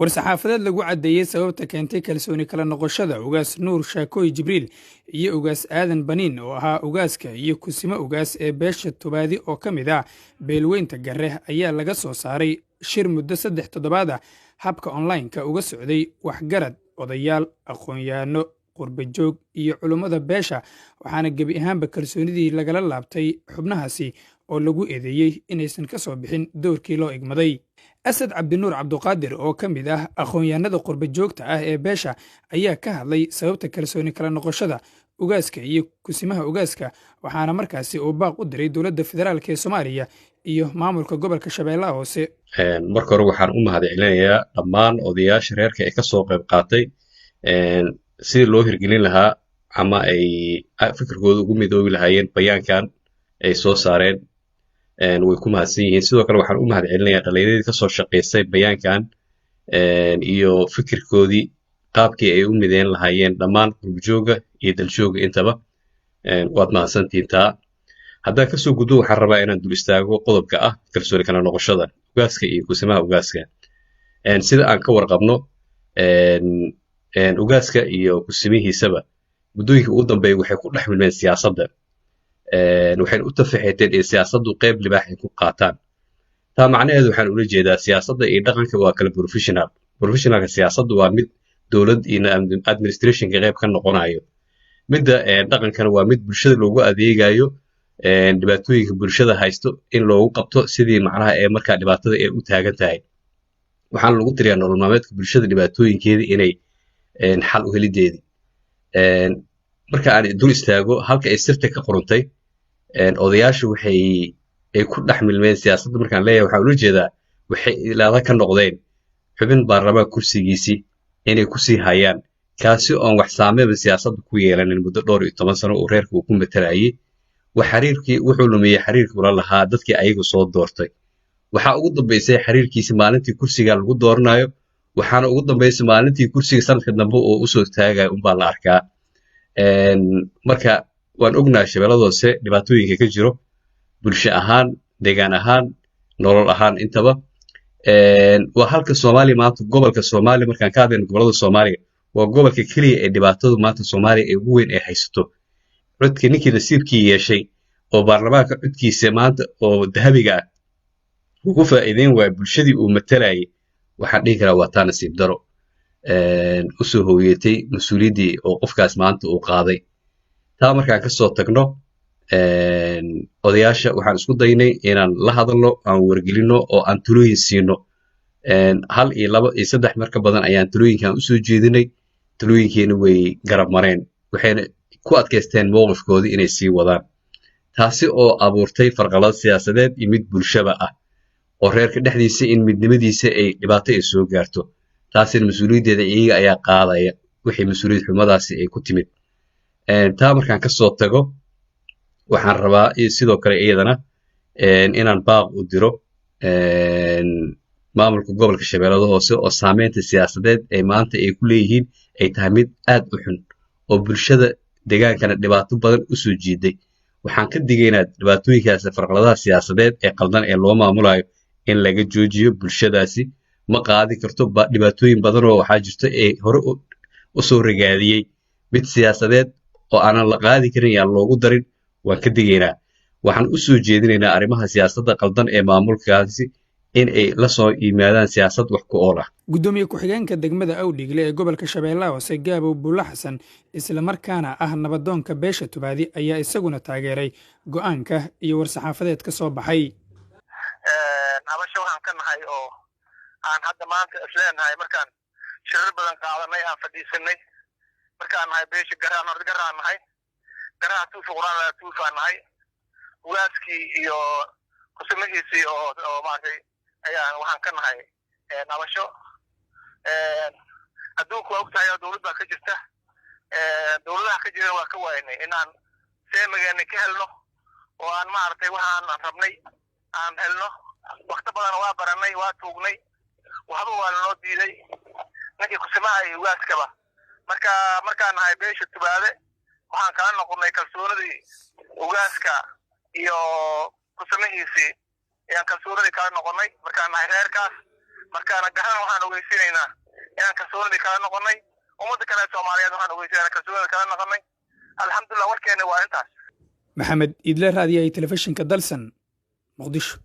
War-saxaafadeed lagu caddeeyey sababta keentay kalsooni kala noqoshada Ugaas Nuur Shaakooy Jibriil iyo Ugaas Aadan Baniin, oo ahaa ugaaska iyo kusimo ugaas ee beesha Tubaadi oo ka mid ah beelweynta Garre, ayaa laga soo saaray shir muddo 3 toddobaad ah habka online-ka uga socday waxgarad, odayaal, aqoon-yahanno, qurbajoog iyo culummada beesha. Waxaana gebi ahaanba kalsoonidii lagala laabtay xubnahaasi oo lagu eedeeyey inaysan ka soo bixin doorkii loo igmaday. Asad Cabdinuur Cabduqaadir, oo ka mid ah aqoon-yahanada qurbajoogta ah ee beesha, ayaa ka hadlay sababta kalsooni kala noqoshada ugaaska iyo kusimaha ugaaska, waxaana markaasi uu baaq u diray dowladda federaalka ee Soomaaliya iyo maamulka gobolka Shabeellaha Hoose. Marka hore waxaan u mahad celinayaa dhammaan odayaasha reerka ee kasoo qayb qaatay sidii loo hirgelin lahaa ama ay fikirkooda ugu midoobi lahaayeen bayaankan ay soo saareen. Way ku mahadsan yihiin. Sidoo kale waxaan u mahad celinayaa dhallinyaradii kasoo shaqaysay bayaankan iyo fikirkoodii, qaabkii ay u mideyn lahaayeen dhammaan qurbajooga iyo daljooga intaba. Waad mahadsantihiin. Taa haddaan kasoo gudbo, waxaan rabaa inaan dul istaago qodobka ah kalsooni kala noqoshada ugaaska iyo kusimaha ugaaska. Sida aan ka warqabno, ugaaska iyo kusimihiisaba muddooyinkii ugu dambeeyay waxay ku dhex milmeen siyaasadda, waxayna u tafaxeeteen in siyaasaddu qayb libaax ay ku qaataan. Taa macnaheedu waxaan ula jeedaa, siyaasadda iyo dhaqanka waa kala professional. Professionalka siyaasaddu waa mid dowlad iyo administrationka qayb ka noqonayo. Midda dhaqankana waa mid bulshada loogu adeegayo, dhibaatooyinka bulshada haysto in loogu qabto sidii macnaha ee markaa dhibaatada ee u taagan tahay. Waxaana lagu tiriyaa nolol maalmeedka bulshada dhibaatooyinkeeda inay xal u helideedii. Marka aan dul istaago halka ay sirta ka qoruntay, odayaashu waxay ay ku dhex milmeen siyaasadda markaan leeyahay, waxaan ula jeedaa waxay ilaada ka noqdeen xubin baarlamaan kursigiisii inay kusii hayaan, kaasi oon wax saameynba siyaasadda ku yeelanin muddo dhowr iyo toban sano uu reerka uu ku matalayay. Xiriirkii wuxuu lumiyey, xiriirkii ula lahaa dadkii ayagu soo doortay. Waxaa ugu dambaysay xiriirkiisi maalintii kursiga lagu dooranayo, waxaana ugu dambaysay maalintii kursiga sanadka dambe oo usoo taagayo unbaa la arkaa. Marka waan ognahay Shabeellada Hoose dhibaatooyinka ka jiro, bulsho ahaan, deegaan ahaan, nolol ahaan intaba. Waa halka Soomaaliya maanta, gobolka Soomaaliya markaan ka hadlayno, gobolada Soomaaliya waa gobolka keliya ee dhibaatadu maanta Soomaaliya ee ugu weyn ay haysato. Codka ninkii nasiibkii yeeshay oo baarlamaanka codkiisa maanta oo dahabiga ah ugu faa'iideyn waaya bulshadii uu matalayay, waxaan dhihi karaa waa taa nasiib daro usoo hooyatay mas-uuliyaddii oo qofkaas maanta uu qaaday. Taa markaan ka soo tagno, odayaasha waxaan isku daynay inaan la hadalno, aan wargelino oo aan talooyin siino. Hal iyo laba iyo saddex marka badan ayaan talooyinkan usoo jeedinay. Talooyinkiina way garab mareen, waxayna ku adkaysteen mowqifkoodii inay sii wadaan, taasi oo abuurtay farqalad siyaasadeed iyo mid bulshaba ah oo reerka dhexdiisa in midnimadiisa ay dhibaato ay soo gaarto. Taasina mas-uuliyaddeeda iyaga ayaa qaadaya wixii mas-uuliyad xumadaasi ay ku timid. Taa markaan ka soo tago, waxaan rabaa sidoo kale iyadana inaan baaq u diro maamulka gobolka Shabeellada Hoose, oo saameynta siyaasadeed ee maanta ay ku leeyihiin ay tahay mid aad u xun oo bulshada deegaankana dhibaato badan usoo jiiday. Waxaan ka digaynaa dhibaatooyinkaas, farqaladaha siyaasadeed ee qaldan ee loo maamulayo in laga joojiyo. Bulshadaasi ma qaadi karto dhibaatooyin badan oo waxaa jirto ee hore usoo ragaadiyey. Mid siyaasadeed oo aanan la qaadi karin yaan loogu darin, waan ka digaynaa. Waxaan u soo jeedinaynaa arrimaha siyaasadda qaldan ee maamulkaasi in ay la soo yimaadaan siyaasad wax ku ool ah. Guddoomiye ku-xigeenka degmada Awdhigle ee gobolka Shabeellaha Hoose, Gaabow Buulla Xasan, islamarkaana ah nabadoonka beesha Tubaadi, ayaa isaguna taageeray go'aanka iyo war-saxaafadeed ka soo baxay. Habasho waxaan ka nahay oo aan hadda maanta isleenahay, markaan shirar badan qaadanay, aan fadhiisanay, markaan nahay beesha Garaan, horta Garaan nahay, Garaha tuufa quraan tuufaan nahay. Ugaaskii iyo kusumihiisii oo maaragtay ayaan waxaan ka nahay nabasho. Adduunku waa ogtahay oo dawlad baa ka jirta. Dawladaha ka jira waa ka waynay inaan seemigeena ka helno oo aan maaragtay waxaan rabnay aan helno. Wakti badan waa baranay, waa tuugnay, waxba waa lanoo diiday, ninkii kusimaha iyo ugaaskaba. Marka markaan nahay beesha Tubaade, waxaan kala noqonnay kalsoonidii ugaaska iyo kusumihiisii ayaan kalsoonidii kala noqonnay markaan nahay reerkaas. Markaana garan waxaan ogeysiinaynaa inaan kalsoonidii kala noqonnay. Ummadda kale ee Soomaaliyeed waxaan ogeysiinaa kalsoonida kala noqonnay. Alxamdulillah, warkeena waa intaas. Maxamed Iidle, raadiyahay telefishinka Dalsan, Muqdisho.